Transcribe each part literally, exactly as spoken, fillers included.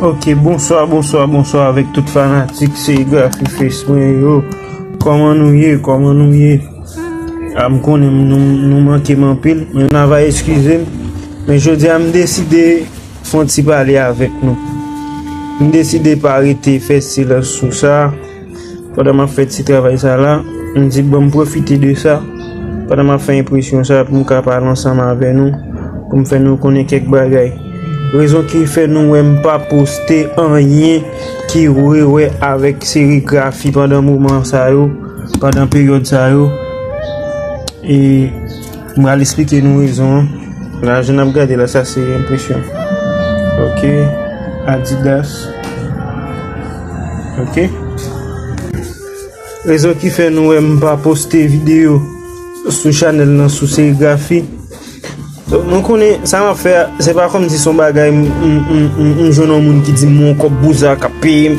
Ok, bonswa, bonswa, bonswa avèk tout fanatik serigrafi Face mwen yo. Kòman nou ye? Kòman nou ye? A, m konnen nou, nou manke m anpil, men n a va eskize m. Men jodi a, m deside fè yon ti pale avèk nou. M deside pa rete fè silans sou sa. Pandan m ap fè ti travay sa la, m di, "Ban m pwofite de sa, pandan m ap fè enpresyon sa, pou m ka pale ansanm avè nou, pou m fè nou konnen kèk bagay." Rezon ki fè nou wè m pa poste anyen ki rewè avèk serigrafi pandan moman sa yo, pandan peryòd sa yo, e m pral esplike nou rezon an. La, jan n ap gade la, sa se enpresyon. Ok, Adidas. Ok. Rezon ki fè nou wè m pa poste videyo sou chanèl nan sou serigrafi. Donk, nou konnen sa m ap fè a, se pa kòmsi se yon bagay m, m, m, m, m jwenn yon moun ki di m yon kòb pou sa k ap peye m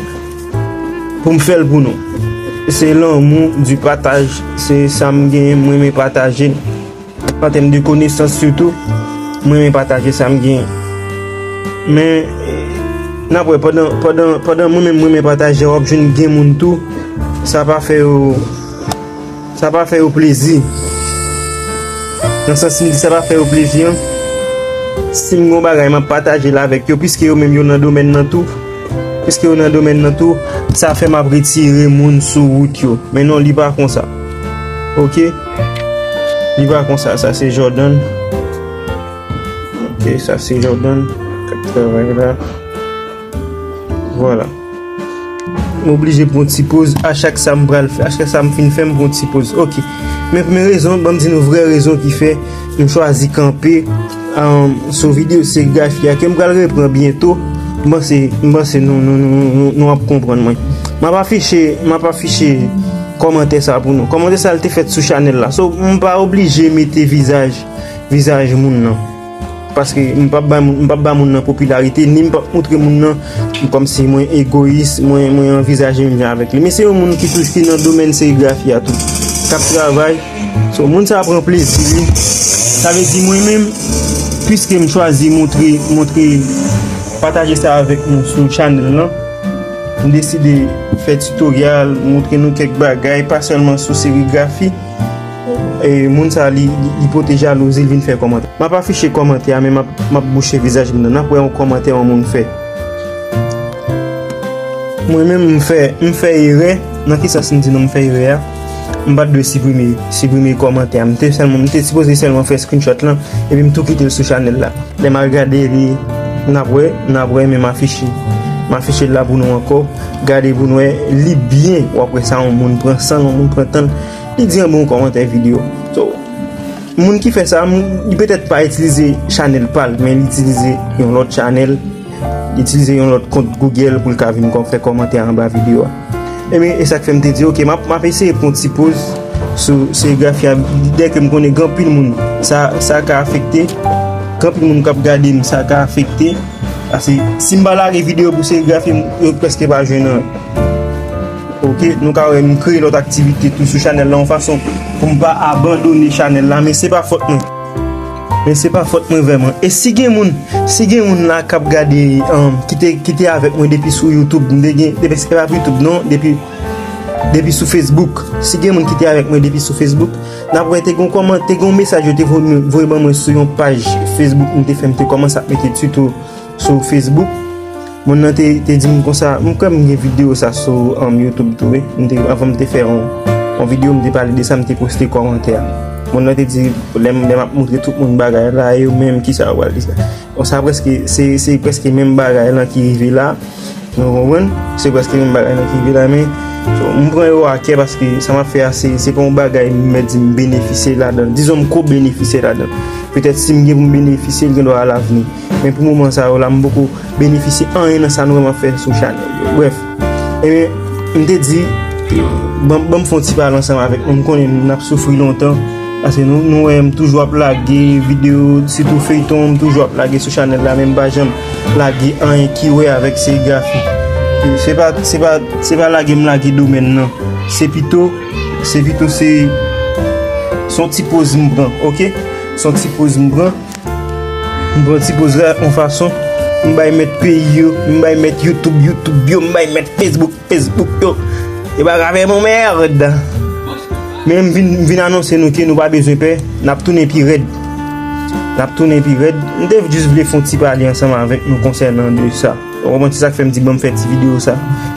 pou m fè l pou nou. Se lanmou, di pataj, se sa m genyen, m renmen pataje l. An tèm de konesans sitou, m renmen pataje sa m genyen. Men, n ap wè, pandan, pandan, pandan mwen menm mwen renmen pataje, w ap jwenn gen moun tou, sa pa fè yo, sa pa fè yo plezi. Nan sans m di sa pa fè yo plezi an, si m gen yon bagay, m ap pataje l avèk yo, piske yo menm yo nan domèn nan tou. Piske yo nan domèn nan tou, sa fè m ap retire moun sou wout yo. Men non, li pa konsa. Ok? Li pa konsa, sa se Jordan. Ok, sa se Jordan k ap travay la. Vwala. M oblije pran ti poz a chak sa m pral fè, a chak sa m fin fè, m pran ti poz. Ok. Men, men rezon, ban m di nou vrè rezon ki fè m chwazi kanpe, um, sou videyo serigrafi a, ke m pral repran byento. M panse, m panse nou, nou, nou, nou, nou ap konprann mwen. M ap afiche, m ap afiche kòmantè sa pou nou. Kòmantè sa, l te fèt sou chanèl la. So, m pa oblije mete vizaj, vizaj moun nan. Paske m p ap ba moun, m p ap ba moun nan popilarite, ni m p ap montre moun nan kòmsi mwen egoyis, mwen, mwen anvizaje m jan avèk li. Men se yon moun ki touch-, ki nan domèn serigrafi a tou, k ap travay. So, moun sa pran plezi li. Sa vle di mwen menm, piske m chwazi montre, montre, pataje sa avèk nou sou chanèl lan, m deside fè titoryal, montre nou kèk bagay, pa sèlman sou serigrafi. E moun sa, li, li, li pote jalouzi, li vin fè kòmantè. M ap afiche kòmantè a, men m ap, m ap bouche vizaj moun nan. N ap wè yon kòmantè yon moun fè. Mwen menm, m fè, m fè erè. Nan ki sans m di nou m fè erè a? M pa t dwe siprime, siprime kòmantè a. M te sèlman, m te sipoze sèlman fè screenshot lan, epi m tou kite l sou chanèl la. Lè m al gade li, n ap wè, n ap wè, men m afiche. M afiche l la pou nou ankò. Gade pou nou wè, li byen. W ap wè sa yon moun pran san l, yon moun pran tan l. Li di yon bon kòmantè videyo. So, moun ki fè sa, moun, li petèt pa itilize chanèl pa l, men li itilize yon lòt chanèl, li itilize yon lòt kont Google pou l ka vin kò-, fè kòmantè anba videyo a. Ebyen, e sa k fè m te di, ok, m ap, m ap eseye pran ti poz sou serigrafi a, dèke m konnen gen anpil moun, sa, sa ka afekte, gen anpil moun k ap gade m, sa ka afekte. Paske si m pa lage videyo pou serigrafi, m, yo prèske pa jwenn anyen. Ok, nou ka wè m kreye lòt aktivite tou sou chanèl la, yon fason pou m pa abandone chanèl la, men se pa fòt mwen. Men se pa fòt mwen vrèman. E si gen moun, si gen moun la k ap gade, um, ki te, ki te avèk mwen depi sou YouTube, m te gen, depi se pa YouTube non, depi, depi sou Facebook. Si gen moun ki te avèk mwen depi sou Facebook, n ap wè te gen yon kòman-, te gen yon mesaj yo te voye, voye ban mwen sou yon paj Facebook m te fè, m te kòmanse ap mete tuto sou Facebook. Moun nan te, te di m konsa, m kwè m gen videyo sa sou, um, YouTube tou, wi. M te, anvan m te fè yon, yon videyo, m te pale de sa, m te poste kòmantè a. Moun nan te di, lè m, lè m ap montre tout moun bagay la, e yo menm, kisa yo pral di sa? Bon, sa prèske, se, se prèske menm bagay lan ki rive la. Nou konprann? Se prèske menm bagay lan ki rive la, men, so, m pran yo a kè paske sa m ap fè a, se, se pa yon bagay m mèt di m benefisye ladan l. Dizon m ko benefisye ladan l. Petèt si m gen pou m benefisye, l gen dwa alavni. Men pou moman sa yo la, m poko benefisye anyen nan sa nou wè m ap fè sou chanèl yo. Brèf, ebyen, m te di, ban, ban m fè yon ti pale ansanm avèk nou. M konnen n ap soufri lontan, paske nou, nou wè m toujou ap lage videyo, sitou feyton, m toujou ap lage sou chanèl la, men m pa janm lage anyen ki wè avèk serigrafi. E se pa, se pa, se pa lage m lage domèn nan. Se pito, se pito se, se yon ti poz m pran, ok? Se yon ti poz m pran. M pran ti poz la yon fason. M bay mèt peyi yo, m bay mèt YouTube, YouTube yo, m bay mèt Facebook, Facebook yo. E pa ka fè bon mèd. Men m vin, m vin anonse nou ke nou pa bezwen pè, n ap tounen pi rèd. N ap tounen pi rèd. M te jis vle fè yon ti pale ansanm avèk nou konsènan de sa. Ou konprann, se sa k fè m di ban m fè ti videyo sa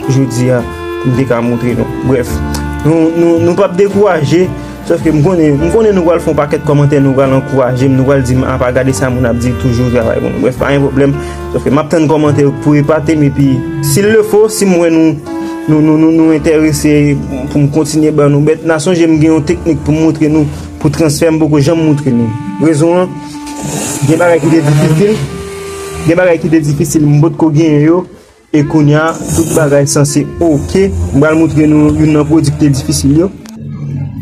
jodi a pou m te ka montre nou. Brèf, nou, nou, nou p ap dekouraje, sòf ke m konnen, m konnen nou pral fè yon pakèt kòmantè, nou pral ankouraje m, nou pral di m, "A, pa gade sa moun ap di, toujou travay pou nou." Brèf, pa gen pwoblèm, sòf ke m ap tann kòmantè yo pou epate m, epi si l le fo, si m wè nou, nou, nou, nou, nou enterese pou m kontinye ban nou bèt, n a sonje m gen yon teknik pou m montre nou pou transfè, m poko janm montre nou. Rezon an, gen bagay ki te difisil, gen bagay ki te difisil, m potko genyen yo, e kounye a, tout bagay sanse oke. M pral montre nou youn nan pwodui ki te difisil yo.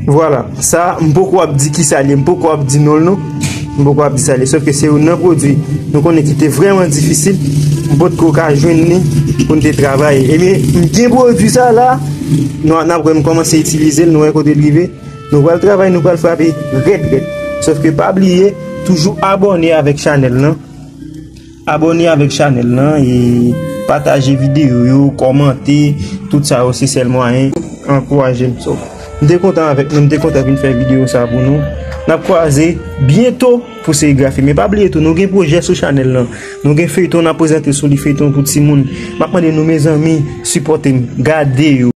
Vwala, sa, m poko ap di ki sa l ye, m poko ap di non l non. M poko ap di sa l ye, sòf ke se youn nan pwodui nou konnen ki te vrèman difisil, m potko ka jwenn li pou n te travay. Ebyen, m gen pwodui sa la, nou, n ap wè m kòmanse itilize l, nou wè kote l rive. Nou pral travay, nou pral frape rèd rèd. Sòf ke pa bliye, toujou abòne avèk chanèl lan. Abòne avèk chanèl lan e pataje videyo yo, kòmante, tout sa yo se sèl mwayen ankouraje m. So, m te kontan avèk nou, m te kontan vin fè videyo sa pou nou. N ap kwaze byento pou serigrafi. Men pa bliye tou, nou gen pwojè sou chanèl lan. Nou gen feyton n ap prezante sou li, feyton pou timoun. M ap mande nou, mezanmi, sipòte m, gade yo.